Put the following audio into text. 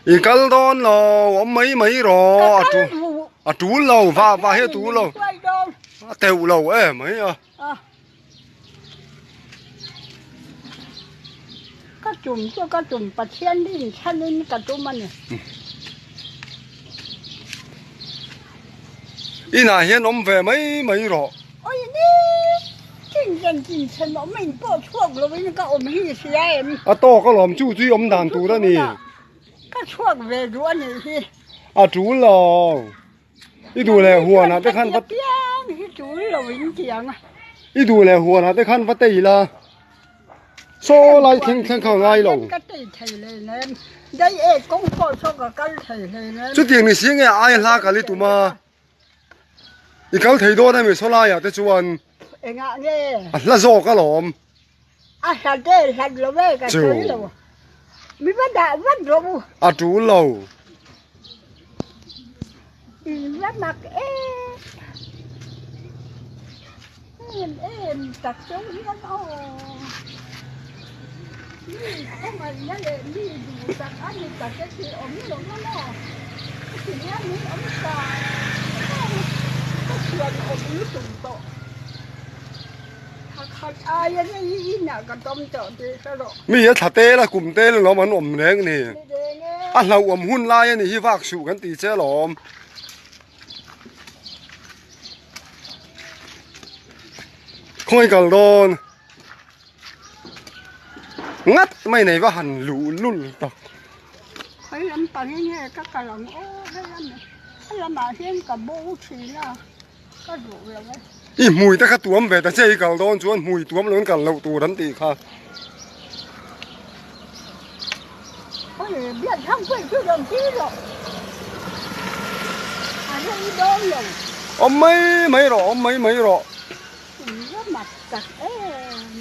I kal dawn lo, awm mai mai rawh. A tul a tul lo, va va hi a tul lo. A teuh lo e mai a. Ka tum chu ka tum Pathian rin chhanin ka tum a ni. Inah hian awm ve mai mai rawh. Oi ni, chin chen chin chen awm in pawh chhuak lovin ka awm hi sia em. A tawk alawm chu chu i awm dan tur a ni. Ka chhuak ve duh a nih hi. A tul lo. I duh leh huanah te khan va. Piang hi tul lo in ti ang a. I duh leh huanah te khan va tei la. Saw lai thleng thleng kha ngai lo. Ka tei thei hlei nem. Dai e kawng pawh saw ka kal thei hlei nem. Chutiang ni si nge ai hla kal i tum a. I kal thei dawn ami saw laiah te chuan. Engah nge? A hla zawk alawm. A hlat e hlat lo e ka sawi lo. Mi va dah vat rawh u. A tul lo. In va mak em em em tak cheu hian aw. Mi khawngaihna leh mi duh tak a ni tak e tih awm lo a maw. Heti hian min awm ta ka thian awm lutuk tawh. Mi a thla tel a kum tel alawm an awm reng ni a hlauhawm hun lai a nih hi vak suh kan tih che alawm. Khawi kal dawn ngat mai nei va han luh lul tak. Khawi lam pang in nge ka kal ang aw helamah hian ka bo thin a. Ka duh lo e. I hmui te kha tuam ve ta che i kal dawn chuan hmui tuam lo in kal loh tur an tih kha. Oi biak thang pawh chu rawn ti rawh. A rei dawn lo. Awm mai mai rawh awm mai mai rawh. In va mak tak em.